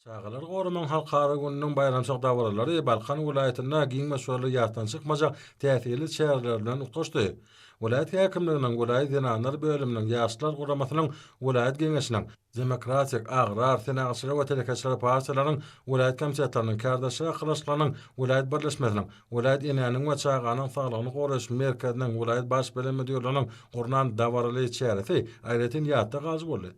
Çagalary goramagyň halkara gününiň baýramçylyk dabaralary Balkan welaýatynda giň möçberli ýatdan çykmajak täsirli çäreler bilen utgaşdy. Welaýat häkimliginiň, welaýat zenanlar bölüminiň, Ýaşlar guramasynyň welaýat geňeşiniň, Demokratik, Agrar, Senagatçylar we telekeçiler partiýalarynyň welaýat komitetleriniň, Kärdeşler arkalaşyklarynyň welaýat birleşmesiniň, welaýat Enäniň we çaganyň saglygyny goraýyş merkeziniň, welaýat Baş bilim müdirliginiň gurnan dabaraly çäresi aýratyn ýatda galyjy boldy.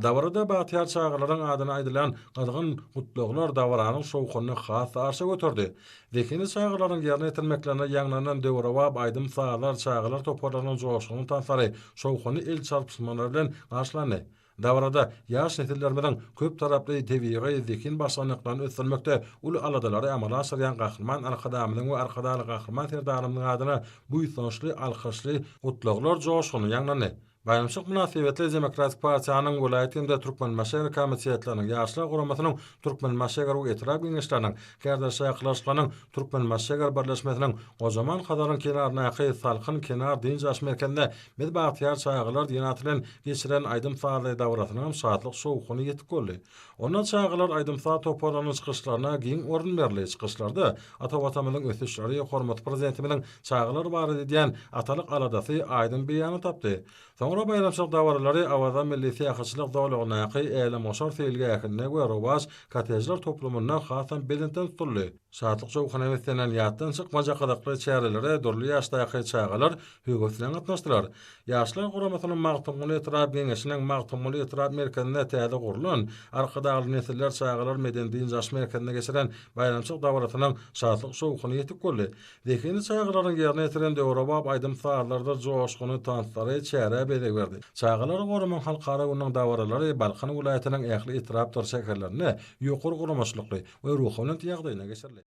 Dabarada bagtyýar çagalaryň adyna aýdylan gyzgyn gutlaglar dabaranyň şowhunyny has-da arşa göterdi. Zehinli çagalaryň ýerine ýetirmeklerinde ýaňlanan döwrebap aýdym-sazlar çagalar toparlarynyň joşgunly tanslary, şowhunly el çarpyşmalary bilen garşylandy. Dabarada ýaş nesillerimiziň köptaraply tebigy zehin başarnyklaryny ösdürmekde uly aladalary amala aşyrýan Gahryman Arkadagymyzyň we Arkadagly Gahryman Serdarymyzyň adyna buýsançly alkyşly gutlaglar joşgunly ýaňlandy. Baýramçylyk mynasybetli Demokratik partiýanyň welaýat hem-de Türkmenbaşy şäher komitetleriniň, Ýaşlar guramasynyň Türkmenbaşy şäher we etrap Geňeşleriniň, Kärdeşler arkalaşyklarynyň Türkmenbaşy şäher birleşmesiniň Gojaman Hazaryň kenaryndaky Salkyn kenar dynç alyş merkezinde Biz bagtyýar çagalar diýen at bilen geçirilen aýdym-sazly dabarasynyň hem şatlyk-şowhuny ýetik boldy. Onda çagalar aýdym-saz toparlarynyň çykyşlaryna giň orun berildi. Çykyşlarda ata Watanymyzyň ösüşleri, hormatly Prezidentimiziň çagalar barada edýän atalyk aladasy aýdyň beýanyny tapdy. Soňra baýramçylyk dabaralary Awaza milli syýahatçylyk zolagyndaky Älemgoşar seýilgähinde we Rowaç kottejler toplumynda hasam belentden tutuldy. Şatlyk-şowhuna beslenen ýatdan çykmajak gyzykly çärelere dürli ýaşdaky çagalar höwes bilen gatnaşdylar. Ýaşlar guramasynyň Magtymguly etrap Geňeşiniň Magtymguly etrap merkezinde täze gurlan Arkadagly nesiller çagalar medeni-dynç alyş merkezinde geçiren baýramçylyk dabarasynyň şatlyk-şowhuny ýetik boldy. Zehinli çagalaryň ýerine ýetiren döwrebap aýdym-sazlarydyr joşgunly tanslary çärä bezeg berdi. Çagalary goramagyň halkara gününiň dabaralary Balkan welaýatynyň ähli etrapdyr şäherlerinde ýokary guramaçylykly we ruhubelent ýagdaýynda geçirildi.